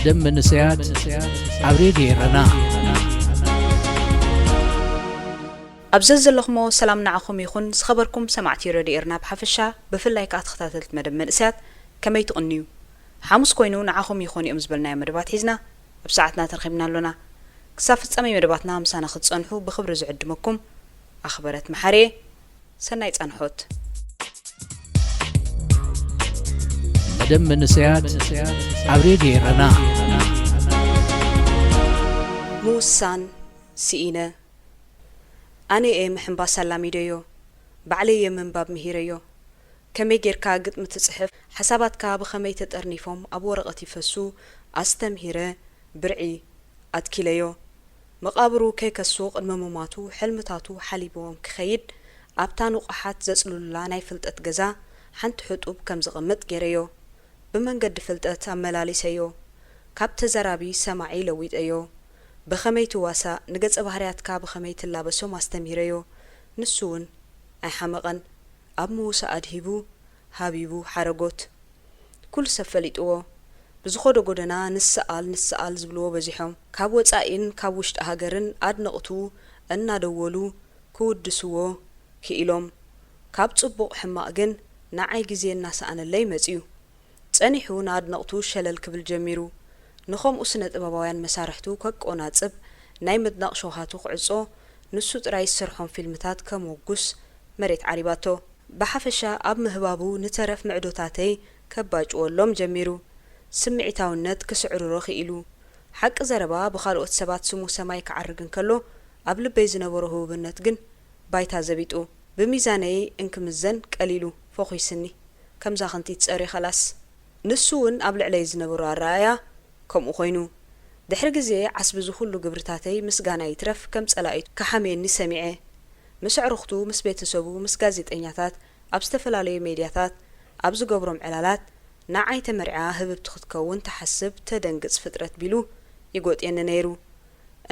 ደም መንእሰያት ኣብ ሬድዮ ኤረና። ኣብ ዘዘለኹሞ ሰላም ንዓኹም ይኹን። ዝኸበርኩም ሰማዕቲ ረድዮ ኤርና ብሓፈሻ፣ ብፍላይ ከኣ ተኸታተልቲ መደብ መንእሰያት፣ ከመይ ትቕንዩ? ሓሙስ ኮይኑ ንዓኹም ይኾኑ እዮም ዝበልናዮ መደባት ሒዝና ኣብ ሰዓትና ተረኺብና ኣሎና። ክሳብ ፍጻሜ መደባትና ምሳና ክትጸንሑ ብኽብሪ ዝዕድመኩም ኣኽበረት መሓሪ እየ። ሰናይ ጻንሖት። መደብ መንእሰያት ኣብ ሬድዮ ኤረና። ምውሳን ስኢነ። ኣነ እየ ምሕንባስ ኣላሚደዮ፣ ባዕለይ እየ ምንባብ ምሂረዮ። ከመይ ጌርካ ግጥሚ ትጽሕፍ፣ ሓሳባትካ ብኸመይ ተጠርኒፎም ኣብ ወረቐት ይፈሱ ኣስተምሂረ፣ ብርዒ ኣትኪለዮ። መቓብሩ ከይከሱ ቅድሚ ምሟቱ ሕልምታቱ ሓሊብዎም ክኸይድ ኣብታ ንቑሓት ዘጽልሉላ ናይ ፍልጠት ገዛ ሓንቲ ሕጡብ ከም ዝቕምጥ ገይረዮ። ብመንገዲ ፍልጠት ኣመላሊሰዮ። ካብ ተዛራቢ ሰማዒ ለዊጠዮ። ብኸመይ ትዋሳእ፣ ንገጸ ባህርያትካ ብኸመይ ትላበሶም ኣስተምሂረዮ። ንሱ እውን ኣይሓመቐን። ኣብ ምውሳእ ኣድሂቡ፣ ሃቢቡ ሓረጎት። ኩሉ ሰብ ፈሊጥዎ። ብዝኸዶ ጎደና ንስኣል ንስኣል ዝብልዎ በዚሖም። ካብ ወጻኢን ካብ ውሽጢ ሃገርን ኣድነቕቱ እናደወሉ ክውድስዎ ክኢሎም። ካብ ጽቡቕ ሕማቕ ግን ንዓይ ግዜ እናሰኣነለይ መጺኡ። ጸኒሑ ንኣድነቕቱ ሸለል ክብል ጀሚሩ። ንኸምኡ ስነ ጥበባውያን መሳርሕቱ ከቆናጽብ፣ ናይ ምድናቕ ሸውሃቱ ክዕጾ፣ ንሱ ጥራይ ዝሰርሖም ፊልምታት ከም ውጉስ መሬት ዓሪባቶ። ብሓፈሻ ኣብ ምህባቡ ንተረፍ ምዕዶታተይ ከባጭወሎም ጀሚሩ። ስምዒታውነት ክስዕርሮ ክኢሉ። ሓቂ ዘረባ ብኻልኦት ሰባት ስሙ ሰማይ ክዓርግ እንከሎ፣ ኣብ ልበይ ዝነበሮ ህቡብነት ግን ባይታ ዘቢጡ። ብሚዛነይ እንክምዘን ቀሊሉ ፈኹስኒ። ከምዛ ክንቲት ጸርዩ ኸላስ። ንሱ እውን ኣብ ልዕለይ ዝነበሮ ኣረኣእያ ከምኡ ኮይኑ። ድሕሪ ግዜ ዓስቢ እዚ ኩሉ ግብርታተይ ምስጋና ይትረፍ ከም ጸላኢቱ ክሓምየኒ ሰሚዐ። ምስ ኣዕሩኽቱ፣ ምስ ቤተሰቡ፣ ምስ ጋዜጠኛታት፣ ኣብ ዝተፈላለዩ ሜድያታት ኣብ ዝገብሮም ዕላላት፣ ንዓይ ተመርዕያ ህብብቲ ክትከውን ትሓስብ ተደንግጽ ፍጥረት ቢሉ ይጎጥየኒ ነይሩ።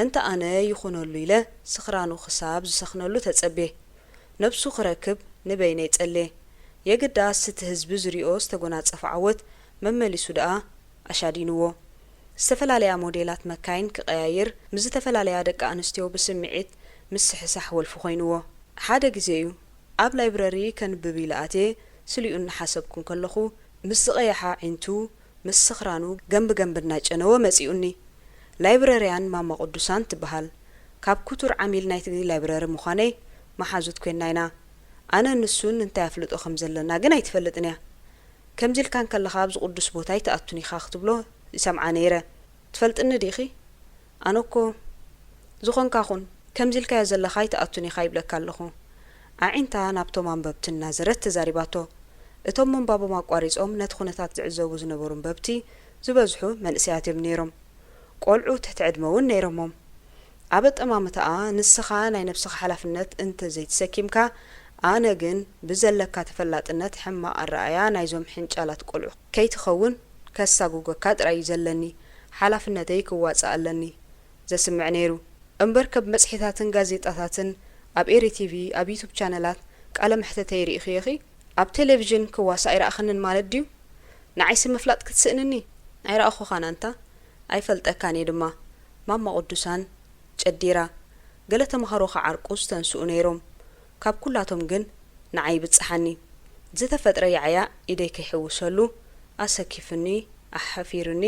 እንተ ኣነ ይኹነሉ ኢለ ስኽራኑ ክሳብ ዝሰኽነሉ ተጸብየ። ነብሱ ክረክብ ንበይነይ ጸልየ። የግዳስ እቲ ህዝቢ ዝሪኦ ዝተጎናጸፎ ዓወት መመሊሱ ደኣ ኣሻዲንዎ። ዝተፈላለያ ሞዴላት መካይን ክቐያይር፣ ምስ ዝተፈላለያ ደቂ ኣንስትዮ ብስምዒት ምስሕሳሕ ወልፊ ኮይንዎ። ሓደ ግዜ እዩ፣ ኣብ ላይብረሪ ከንብብ ኢለ ኣትየ፣ ስሊኡ እናሓሰብኩ እንከለኹ፣ ምስ ዝቐየሓ ኣዒንቱ፣ ምስ ስኽራኑ ገምቢ ገምቢ እናጨነወ መጺኡኒ። ላይብረርያን ማማ ቅዱሳን ትበሃል። ካብ ክቱር ዓሚል ናይቲ ላይብረሪ ምዃነይ መሓዙት ኮይንና ኢና። ኣነን ንሱን እንታይ ኣፍልጦ ከም ዘለና ግን ኣይትፈልጥን እያ። ከምዚ ኢልካ እንከለኻ ኣብዚ ቅዱስ ቦታ ኣይትኣቱን ኢኻ ክትብሎ ይሰምዓ ነይረ። ትፈልጥኒ ዲኺ? ኣነ እኮ ዝኾንካ ኩን፣ ከምዚ ኢልካዮ ዘለኻ ኣይትኣቱን ኢኻ ይብለካ ኣለኹ። ኣዒንታ ናብቶም ኣንበብቲ እናዘረት ተዛሪባቶ። እቶም ምንባቦም ኣቋሪጾም ነቲ ኩነታት ዝዕዘቡ ዝነበሩ ኣንበብቲ ዝበዝሑ መንእሰያት እዮም ነይሮም። ቆልዑ ትሕቲ ዕድመ እውን ነይሮሞም። ኣብ ኣጠማምታኣ ንስኻ ናይ ነብስኻ ሓላፍነት እንተ ዘይተሰኪምካ፣ ኣነ ግን ብዘለካ ተፈላጥነት ሕማቕ ኣረኣእያ ናይዞም ሕንጫላት ቆልዑ ከይትኸውን ከሳጉገካ ጥራይ እዩ ዘለኒ። ሓላፍነተይ ክዋጻእ ኣለኒ ዘስምዕ ነይሩ። እምበር ከብ መጽሔታትን ጋዜጣታትን ኣብ ኤሪ ቲቪ ኣብ ዩቱብ ቻነላት ቃለ መሕተተይ ርኢኽዮኺ? ኣብ ቴሌቪዥን ክዋሳእ ኣይረኣኽንን ማለት ድዩ? ንዓይሲ ምፍላጥ ክትስእንኒ? ኣይረኣኹኻን ኣንታ። ኣይፈልጠካን እየ ድማ። ማማ ቅዱሳን ጨዲራ። ገለ ተምሃሮ ክዓርቁ ዝተንስኡ ነይሮም። ካብ ኩላቶም ግን ንዓይ ይብጽሓኒ። ዝተፈጥረ ያዕያዕ ኢደይ ከይሕውሰሉ ኣሰኪፉኒ፣ ኣሓፊሩኒ፣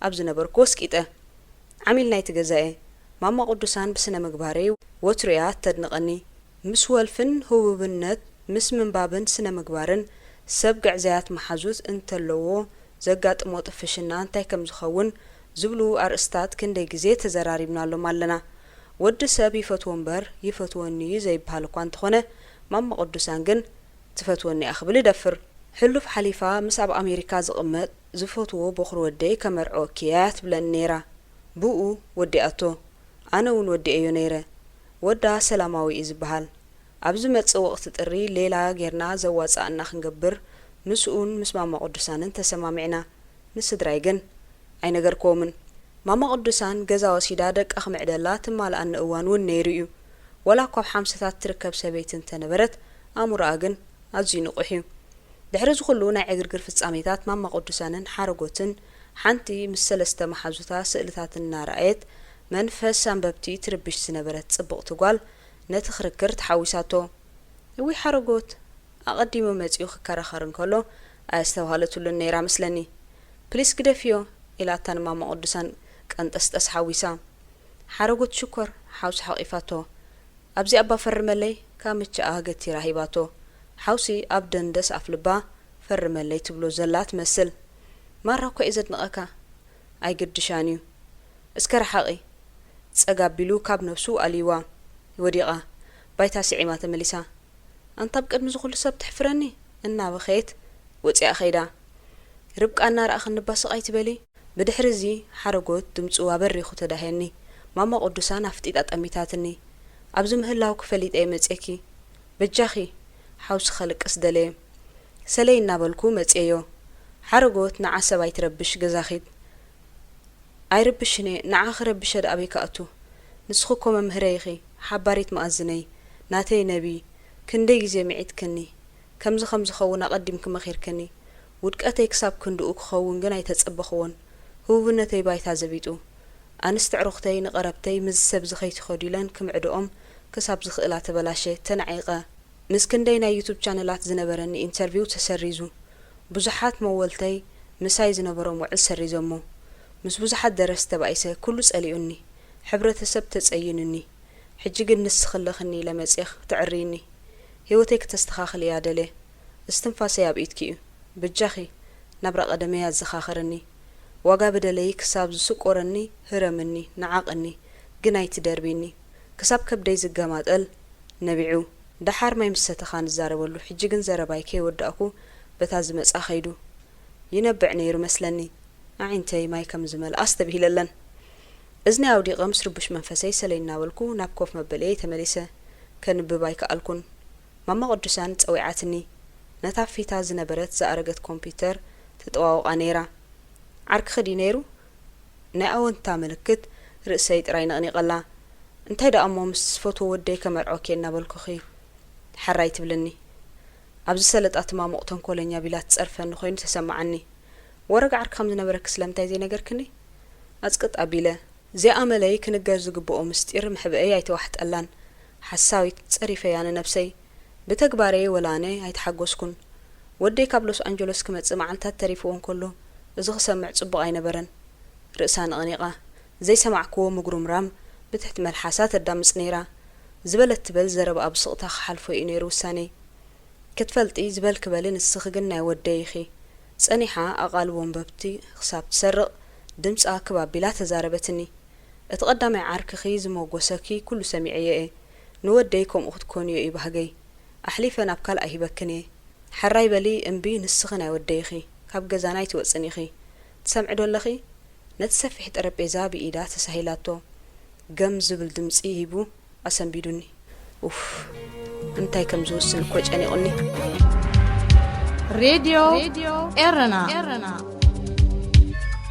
ኣብ ዝነበርኩ ወስቂጠ። ዓሚል ናይቲ ገዛ እየ። ማማ ቅዱሳን ብስነ ምግባረይ ወትሩ እያ እተድንቐኒ። ምስ ወልፍን ህቡብነት፣ ምስ ምንባብን ስነ ምግባርን ሰብ ግዕዘያት መሓዙት እንተለዎ ዘጋጥሞ ጥፍሽና እንታይ ከም ዝኸውን ዝብሉ ኣርእስታት ክንደይ ግዜ ተዘራሪብናሎም ኣለና። ወዲ ሰብ ይፈትዎ እምበር ይፈትወኒ እዩ ዘይበሃል እኳ እንተኾነ፣ ማማ ቅዱሳን ግን ትፈትወኒ እያ ክብል እደፍር። ሕሉፍ ሓሊፋ ምስ ኣብ ኣሜሪካ ዝቕመጥ ዝፈትዎ ቦኽሪ ወደይ ከመርዕወኪ እያ ትብለኒ ነይራ። ብኡ ወዲኣቶ። ኣነ እውን ወዲኤዮ ነይረ። ወዳ ሰላማዊ እዩ ዝበሃል። ኣብ ዝመጽእ ወቕቲ ጥሪ ሌላ ጌርና ዘዋጽኣና ክንገብር ምስኡን ምስ ማማ ቅዱሳንን ተሰማሚዕና። ንስድራይ ግን ኣይነገርክዎምን። ማማ ቅዱሳን ገዛ ወሲዳ ደቃ ክምዕደላ ትማልኣኒ እዋን እውን ነይሩ እዩ። ወላ እኳ ኣብ ሓምሳታት ትርከብ ሰበይቲ እንተነበረት፣ ኣእምሮኣ ግን ኣዝዩ ንቑሕ እዩ። ድሕሪ እዚ ኩሉ ናይ ዕግርግር ፍጻሜታት ማማ ቅዱሳንን ሓረጎትን ሓንቲ ምስ ሰለስተ መሓዙታ ስእልታት እናረኣየት መንፈስ ኣንበብቲ ትርብሽ ዝነበረት ጽብቕቲ ጓል ነቲ ክርክር ተሓዊሳቶ። እውይ ሓረጎት፣ ኣቐዲሙ መጺኡ ክከራኸር እንከሎ ኣየስተብሃለትሉን ነይራ መስለኒ። ፕሊስ ግደፍዮ፣ ኢላታ ንማማ ቅዱሳን ቀንጠስጠስ ሓዊሳ። ሓረጎት ሽኮር ሓውሲ ሓቒፋቶ። ኣብዚ ኣባ ፈርመለይ፣ ካምችኣ ገቲራ ሂባቶ። ሓውሲ ኣብ ደንደስ ኣፍልባ ፈርመለይ ትብሎ ዘላ ትመስል። ማራ እኮ እየ ዘድንቐካ። ኣይግድሻን እዩ። እስከ ረሓቒ። ጸግ ኣቢሉ ካብ ነብሱ ኣልይዋ። ወዲቓ። ባይታ ስዒማ ተመሊሳ። ኣንታ ኣብ ቅድሚ ዝኹሉ ሰብ ትሕፍረኒ እናበኸየት ወጺኣ ኸይዳ። ርብቃ እናረኣኽኒ እባ ስቕ ኣይትበሊ። ብድሕሪ እዚ ሓረጎት ድምጹ ኣበሪኹ ተዳህየኒ። ማማ ቅዱሳን ኣፍጢጣ ጠሚታትኒ። ኣብዚ ምህላውኪ ፈሊጠ እየ መጽየኪ። በጃኺ። ሓውሲ ከልቅስ ደለየ። ሰለይ እናበልኩ መጽየዮ። ሓረጎት ንዓ ሰብ ኣይትረብሽ ገዛኺ። ኣይርብሽን እየ፣ ንዓ ክረብሸ ደኣ ኣበይ ክኣቱ? ንስኺ እኮ መምህረይ ኢኺ፣ ሓባሪት መኣዝነይ፣ ናተይ ነቢ፣ ክንደይ ግዜ ምዒድክኒ። ከምዚ ከም ዝኸውን ኣቐዲምኪ መኺርክኒ። ውድቀተይ ክሳብ ክንድኡ ክኸውን ግን ኣይተጸበኽዎን። ህቡብነተይ ባይታ ዘቢጡ። ኣንስቲ ኣዕሩኽተይ ንቐረብተይ ምስዚ ሰብዚ ከይትኸዱ ኢለን ክምዕድኦም ክሳብ ዝኽእላ ተበላሸ፣ ተናዒቐ። ምስ ክንደይ ናይ ዩቱብ ቻነላት ዝነበረኒ ኢንተርቪው ተሰሪዙ። ብዙሓት መወልተይ ምሳይ ዝነበሮም ውዕል ሰሪዞሞ። ምስ ብዙሓት ደረስቲ ተባኢሰ፣ ኩሉ ጸሊኡኒ። ሕብረተሰብ ተጸይኑኒ። ሕጂ ግን ንስኺ ኣለኽኒ ኢለ መጽየ ክትዕርይኒ። ህይወተይ ክተስተኻኽል እያ ደልየ። እስትንፋሰይ ኣብ ኢድኪ እዩ። በጃኺ፣ ናብራ ቀደመይ ኣዘኻኽርኒ። ዋጋ በደለይ ክሳብ ዝስቆረኒ ህረምኒ፣ ነዓቕኒ፣ ግን ኣይትደርብይኒ። ክሳብ ከብደይ ዝገማጠል ነቢዑ። ደሓር ማይ ምስ ሰተኻ ንዛረበሉ፣ ሕጂ ግን ዘረባይ ከይወዳእኩ በታ ዝመጻ ከይዱ። ይነብዕ ነይሩ መስለኒ። ኣዒንተይ ማይ ከም ዝመልኣ ኣስተብሂለለን። እዝነይ ኣውዲቐ ምስ ርቡሽ መንፈሰይ ሰለይ እናበልኩ ናብ ኮፍ መበሊየይ ተመሊሰ። ከንብብ ኣይከኣልኩን። ማማ ቅዱሳን ጸዊዓትኒ። ነታ ፊታ ዝነበረት ዝኣረገት ኮምፒተር ትጠዋውቓ ነይራ። ዓርክኺ ድዩ ነይሩ? ናይ ኣወንታ ምልክት ርእሰይ ጥራይ ነቕኒቐላ። እንታይ ደኣ እሞ ምስ ዝፈትዎ ወደይ ከመርዖኪ እናበልኩኺ ሓራይ ትብልኒ። ኣብዚ ሰለጣ ትማሙቕ ተንኮለኛ ቢላ ትጸርፈኒ ኮይኑ ተሰማዓኒ። ወረግ ዓርኪ ከም ዝነበረኪ ስለምንታይ ዘይነገርክኒ? ኣጽቅጥ ኣቢለ። ዘይኣመለይ ክንገር ዝግብኦ ምስጢር መሕብኤይ ኣይተዋሕጠላን። ሓሳዊት ጸሪፈያ ንነብሰይ። ብተግባረይ ወላ ኣነ ኣይተሓጎስኩን። ወደይ ካብ ሎስ ኣንጀሎስ ክመጽእ መዓልታት ተሪፍዎ እንከሎ፣ እዚ ክሰምዕ ጽቡቕ ኣይነበረን። ርእሳ ነቕኒቓ፣ ዘይሰማዕክዎ ምጉርምራም ብትሕቲ መልሓሳ ተዳምጽ ነይራ። ዝበለት ትበል ዘረባኣ ብስቕታ ክሓልፎ እዩ ነይሩ ውሳኔይ። ክትፈልጢ ዝበልኪ በሊ ንስኺ ግን ናይ ወደይ ኢኺ። ጸኒሓ ኣቓልቦ ኣንበብቲ ክሳብ ትሰርቕ ድምጻ ክብ ኣቢላ ተዛረበትኒ። እቲ ቀዳማይ ዓርክኺ ዝመጎሰኪ ኩሉ ሰሚዐዮ እየ። ንወደይ ከምኡ ክትኮንዮ እዩ ባህገይ። ኣሕሊፈ ናብ ካልእ ኣይህበክን እየ። ሕራይ በሊ እምቢ ንስኺ ናይ ወደይ ኢኺ። ካብ ገዛና ኣይትወጽን ኢኺ። ትሰምዒ ዶ ኣለኺ? ነቲ ሰፊሕ ጠረጴዛ ብኢዳ ተሳሂላቶ። ገም ዝብል ድምጺ ሂቡ ኣሰንቢዱኒ። ኡፍ፣ እንታይ ከም ዝውስን እኮ ጨኒቑኒ። ሬድዮ ኤረና።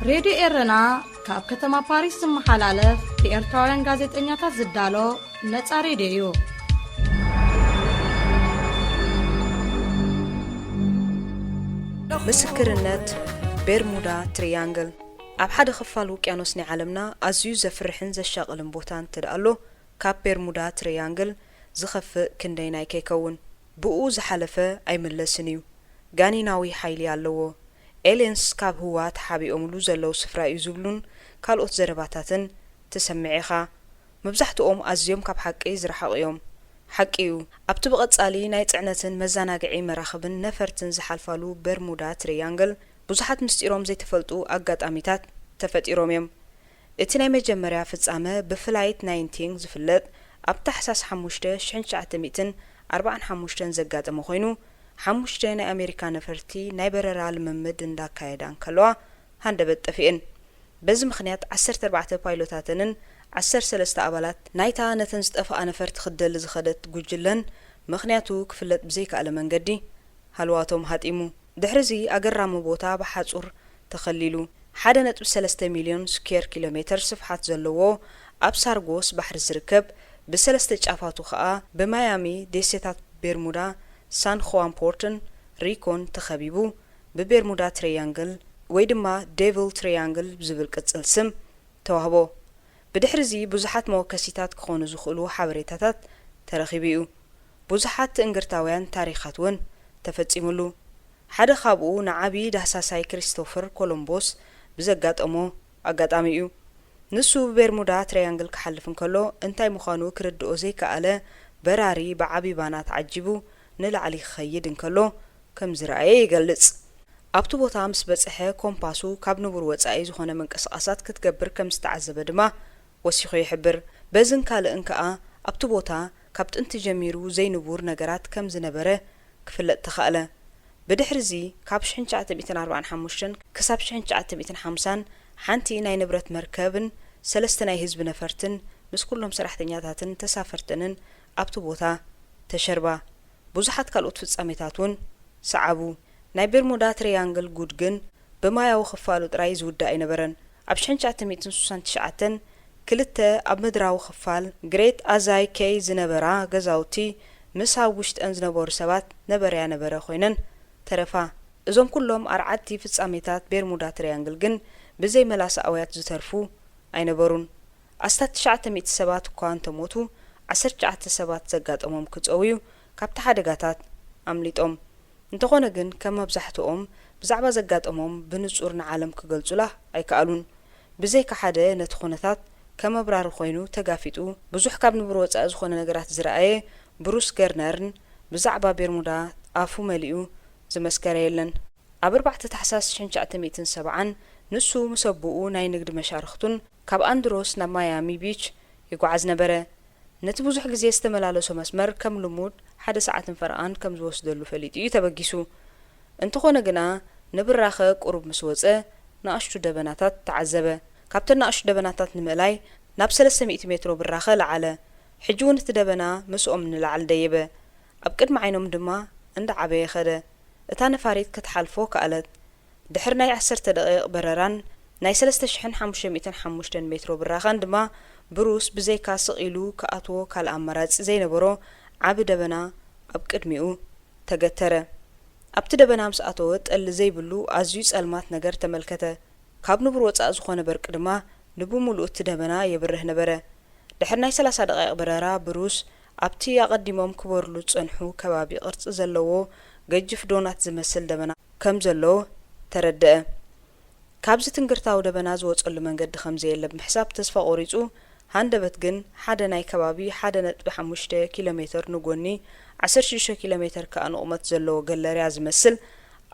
ሬድዮ ኤረና ካብ ከተማ ፓሪስ ዝመሓላለፍ ብኤርትራውያን ጋዜጠኛታት ዝዳሎ ነጻ ሬድዮ እዩ። ምስክርነት ቤርሙዳ ትሪያንግል። ኣብ ሓደ ክፋል ውቅያኖስ ናይ ዓለምና ኣዝዩ ዘፍርሕን ዘሻቕልን ቦታ እንተ ደኣ ኣሎ፣ ካብ ቤርሙዳ ትሪያንግል ዝኸፍእ ክንደይናይ ከይከውን። ብኡ ዝሓለፈ ኣይምለስን እዩ። ጋኔናዊ ሓይሊ ኣለዎ። ኤልየንስ ካብ ህዋ ተሓቢኦምሉ ዘለዉ ስፍራ እዩ ዝብሉን ካልኦት ዘረባታትን ትሰምዕ ኢኻ። መብዛሕትኦም ኣዝዮም ካብ ሓቂ ዝረሓቑ እዮም። ሓቂ እዩ፣ ኣብቲ ብቐጻሊ ናይ ጽዕነትን መዘናግዒ መራኽብን ነፈርትን ዝሓልፋሉ በርሙዳ ትሪያንግል ብዙሓት ምስጢሮም ዘይተፈልጡ ኣጋጣሚታት ተፈጢሮም እዮም። እቲ ናይ መጀመርያ ፍጻመ ብፍላይት ናይንቲን ዝፍለጥ ኣብ ታሕሳስ ሓሙሽተ ሽሕን ትሽዓተ ሚእትን ኣርባዓን ሓሙሽተን ዘጋጠመ ኮይኑ፣ ሓሙሽተ ናይ ኣሜሪካ ነፈርቲ ናይ በረራ ልምምድ እንዳካየዳ እንከለዋ ሃንደበት ጠፊኤን። በዚ ምኽንያት ዓሰርተ ኣርባዕተ ፓይሎታተንን ዓሰርተ ሰለስተ ኣባላት ናይታ ነተን ዝጠፍኣ ነፈርቲ ክትደሊ ዝኸደት ጉጅለን ምኽንያቱ ክፍለጥ ብዘይከኣለ መንገዲ ሃልዋቶም ሃጢሙ። ድሕሪ እዚ ኣገራሚ ቦታ ብሓጹር ተኸሊሉ። ሓደ ነጥቢ ሰለስተ ሚልዮን ስኩዌር ኪሎ ሜተር ስፍሓት ዘለዎ ኣብ ሳርጎስ ባሕሪ ዝርከብ ብሰለስተ ጫፋቱ ኸኣ ብማያሚ፣ ደሴታት ቤርሙዳ፣ ሳን ኹዋን ፖርትን ሪኮን ተኸቢቡ ብቤርሙዳ ትረያንግል ወይ ድማ ዴቪል ትሪያንግል ዝብል ቅጽል ስም ተዋህቦ። ብድሕርዚ ብዙሓት መወከሲታት ክኾኑ ዝኽእሉ ሓበሬታታት ተረኺቡ እዩ። ብዙሓት ትእንግርታውያን ታሪኻት እውን ተፈጺሙሉ። ሓደ ካብኡ ንዓቢ ዳህሳሳይ ክሪስቶፈር ኮሎምቦስ ብዘጋጠሞ ኣጋጣሚ እዩ። ንሱ ብቤርሙዳ ትሪያንግል ክሓልፍ እንከሎ እንታይ ምዃኑ ክርድኦ ዘይከኣለ በራሪ ብዓቢ ባና ተዓጂቡ ንላዕሊ ክኸይድ እንከሎ ከም ዝረኣየ ይገልጽ። ኣብቲ ቦታ ምስ በጽሐ ኮምፓሱ ካብ ንቡር ወጻኢ ዝኾነ ምንቅስቓሳት ክትገብር ከም ዝተዓዘበ ድማ ወሲኹ ይሕብር። በዝን ካልእን ከኣ ኣብቲ ቦታ ካብ ጥንቲ ጀሚሩ ዘይንቡር ነገራት ከም ዝነበረ ክፍለጥ ተኻእለ። ብድሕርዚ ካብ ሽሕን ትሽዓተ ሚእትን ኣርባዓን ሓሙሽተን ክሳብ ሽሕን ትሽዓተ ሚእትን ሓምሳን ሓንቲ ናይ ንብረት መርከብን ሰለስተ ናይ ህዝቢ ነፈርትን ምስ ኩሎም ሰራሕተኛታትን ተሳፈርተንን ኣብቲ ቦታ ተሸርባ። ብዙሓት ካልኦት ፍጻሜታት እውን ሰዓቡ። ናይ ቤርሙዳ ትሪያንግል ጉድ ግን ብማያዊ ክፋሉ ጥራይ ዝውዳእ ኣይነበረን። ኣብ ሽሕን ትሽዓተ ሚእትን ስሳን ትሽዓተን ክልተ ኣብ ምድራዊ ክፋል ግሬት ኣዛይ ኬይ ዝነበራ ገዛውቲ ምስ ኣብ ውሽጠን ዝነበሩ ሰባት ነበረያ ነበረ ኮይነን ተረፋ። እዞም ኩሎም ኣርዓድቲ ፍጻሜታት ቤርሙዳ ትሪያንግል ግን ብዘይ መላሰኣውያት ዝተርፉ ኣይነበሩን። ኣስታት ትሽዓተ ሚእቲ ሰባት እኳ እንተሞቱ፣ ዓሰርተ ትሽዓተ ሰባት ዘጋጠሞም ክጸውዩ ካብቲ ሓደጋታት ኣምሊጦም። እንተኾነ ግን ከም መብዛሕትኦም ብዛዕባ ዘጋጠሞም ብንጹር ንዓለም ክገልጹላ ኣይከኣሉን። ብዘይካ ሓደ ነቲ ኩነታት ከም ኣብራሪ ኮይኑ ተጋፊጡ ብዙሕ ካብ ንቡር ወጻኢ ዝኾነ ነገራት ዝረኣየ ብሩስ ገርነርን ብዛዕባ ቤርሙዳ ኣፉ መሊኡ ዝመስከረ የለን። ኣብ ኣርባዕተ ታሕሳስ ሽሕን ትሽዓተ ሚእትን ሰብዓን ንሱ ምስ ኣቦኡ ናይ ንግዲ መሻርኽቱን ካብ ኣንድሮስ ናብ ማያሚ ቢች ይጓዓዝ ነበረ። ነቲ ብዙሕ ግዜ ዝተመላለሶ መስመር ከም ልሙድ ሓደ ሰዓትን ፈረቓን ከም ዝወስደሉ ፈሊጡ እዩ ተበጊሱ። እንተኾነ ግና ንብራኸ ቁሩብ ምስ ወጸ ንኣሽቱ ደበናታት ተዓዘበ። ካብተን ንኣሽቱ ደበናታት ንምእላይ ናብ ሰለስተ ሚእቲ ሜትሮ ብራኸ ለዓለ። ሕጂ እውን እቲ ደበና ምስኦም ንላዕሊ ደየበ። ኣብ ቅድሚ ዓይኖም ድማ እንዳዓበየ ኸደ። እታ ነፋሪት ክትሓልፎ ከኣለት። ድሕሪ ናይ ዓሰርተ ደቂቕ በረራን ናይ ሰለስተ ሽሕን ሓሙሽተ ሚእትን ሓሙሽተን ሜትሮ ብራኸን ድማ ብሩስ ብዘይካ ስቕ ኢሉ ክኣትዎ ካልእ ኣማራጺ ዘይነበሮ ዓቢ ደበና ኣብ ቅድሚኡ ተገተረ። ኣብቲ ደበና ምስ ኣተወ ጠሊ ዘይብሉ ኣዝዩ ጸልማት ነገር ተመልከተ። ካብ ንቡር ወጻኢ ዝኾነ በርቂ ድማ ንብምሉኡ እቲ ደበና የብርህ ነበረ። ድሕሪ ናይ ሰላሳ ደቓይቕ በረራ ብሩስ ኣብቲ ኣቐዲሞም ክበርሉ ዝጸንሑ ከባቢ ቅርጺ ዘለዎ ገጅፍ ዶናት ዝመስል ደበና ከም ዘሎ ተረድአ። ካብዚ ትንግርታዊ ደበና ዝወጸሉ መንገዲ ከም ዘየለ ብምሕሳብ ተስፋ ቆሪጹ፣ ሃንደበት ግን ሓደ ናይ ከባቢ ሓደ ነጥቢ ሓሙሽተ ኪሎ ሜተር ንጎኒ፣ ዓሰርተ ሽዱሽተ ኪሎ ሜተር ከኣ ንቑመት ዘለዎ ገለርያ ዝመስል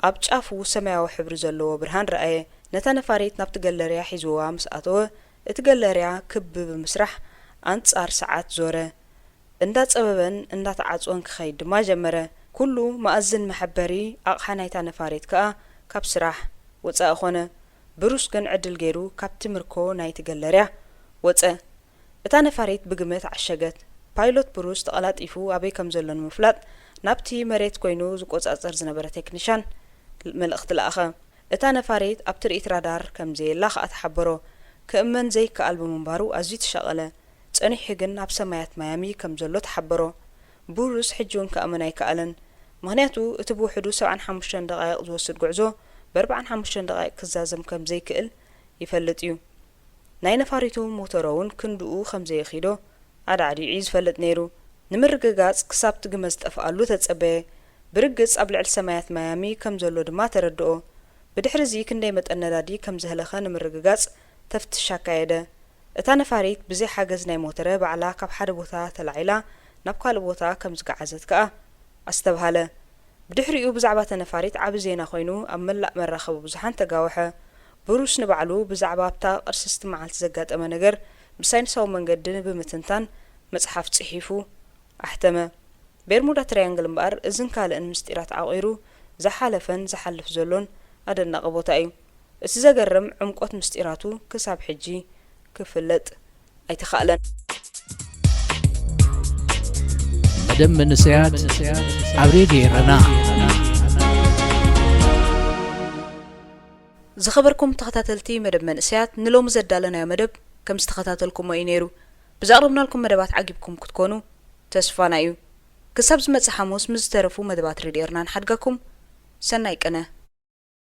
ኣብ ጫፉ ሰማያዊ ሕብሪ ዘለዎ ብርሃን ረኣየ። ነታ ነፋሪት ናብቲ ገለርያ ሒዝዋ ምስ ኣተወ፣ እቲ ገለርያ ክቢ ብምስራሕ ኣንጻር ሰዓት ዞረ። እንዳጸበበን እንዳተዓጽወን ክኸይድ ድማ ጀመረ። ኩሉ መኣዝን መሐበሪ ኣቕሓ ናይታ ነፋሪት ከኣ ካብ ስራሕ ወጻኢ ኾነ። ብሩስ ግን ዕድል ገይሩ ካብቲ ምርኮ ናይቲ ገለርያ ወጸ። እታ ነፋሪት ብግመ ተዓሸገት። ፓይሎት ብሩስ ተቐላጢፉ ኣበይ ከም ዘሎ ንምፍላጥ ናብቲ መሬት ኮይኑ ዝቆጻጸር ዝነበረ ቴክኒሻን መልእኽቲ ለኣኸ። እታ ነፋሪት ኣብ ትርኢት ራዳር ከም ዘየላ ከኣ ተሓበሮ። ክእመን ዘይከኣል ብምንባሩ ኣዝዩ ተሻቐለ። ጸኒሑ ግን ኣብ ሰማያት ማያሚ ከም ዘሎ ተሓበሮ። ብሩስ ሕጂ እውን ክኣምን ኣይከኣለን። ምኽንያቱ እቲ ብውሕዱ ሰብዓን ሓሙሽተን ደቓይቕ ዝወስድ ጉዕዞ ብኣርባዓን ሓሙሽተን ደቓይቕ ክዛዘም ከም ዘይክእል ይፈልጥ እዩ። ናይ ነፋሪቱ ሞተሮ እውን ክንድኡ ከም ዘየኺዶ ኣዳዕዲዑ እዩ ዝፈልጥ ነይሩ። ንምርግጋጽ ክሳብ እቲ ግመ ዝጠፍኣሉ ተጸበየ። ብርግጽ ኣብ ልዕሊ ሰማያት ማያሚ ከም ዘሎ ድማ ተረድኦ። ብድሕሪ እዚ ክንደይ መጠን ነዳዲ ከም ዘህለኸ ንምርግጋጽ ተፍትሽ ኣካየደ። እታ ነፋሪት ብዘይ ሓገዝ ናይ ሞተረ ባዕላ ካብ ሓደ ቦታ ተላዒላ ናብ ካልእ ቦታ ከም ዝገዓዘት ከኣ ኣስተብሃለ። ብድሕሪኡ ብዛዕባ እታ ነፋሪት ዓቢ ዜና ኮይኑ ኣብ መላእ መራኸቢ ብዙሓን ተጋውሐ። ብሩስ ንባዕሉ ብዛዕባ ኣብታ ቅርስስቲ መዓልቲ ዘጋጠመ ነገር ብሳይንሳዊ መንገዲ ብምትንታን መጽሓፍ ጽሒፉ ኣሕተመ። ቤርሙዳ ትራያንግል እምበኣር እዝን ካልእን ምስጢራት ዓቒሩ ዝሓለፈን ዝሓልፍ ዘሎን ኣደናቒ ቦታ እዩ። እቲ ዘገርም ዕምቆት ምስጢራቱ ክሳብ ሕጂ ክፍለጥ ኣይተኻእለን። መደብ መንእሰያት ኣብ ሬድዮ ኤረና። ዝኸበርኩም ተኸታተልቲ መደብ መንእሰያት፣ ንሎሚ ዘዳለናዮ መደብ ከም ዝተኸታተልኩሞ እዩ ነይሩ። ብዘቕረብናልኩም መደባት ዓጊብኩም ክትኮኑ ተስፋና እዩ። ክሳብ ዝመጽእ ሓሙስ ምስ ዝተረፉ መደባት ሬድዮ ኤረና ንሓድጋኩም። ሰናይ ቅነ።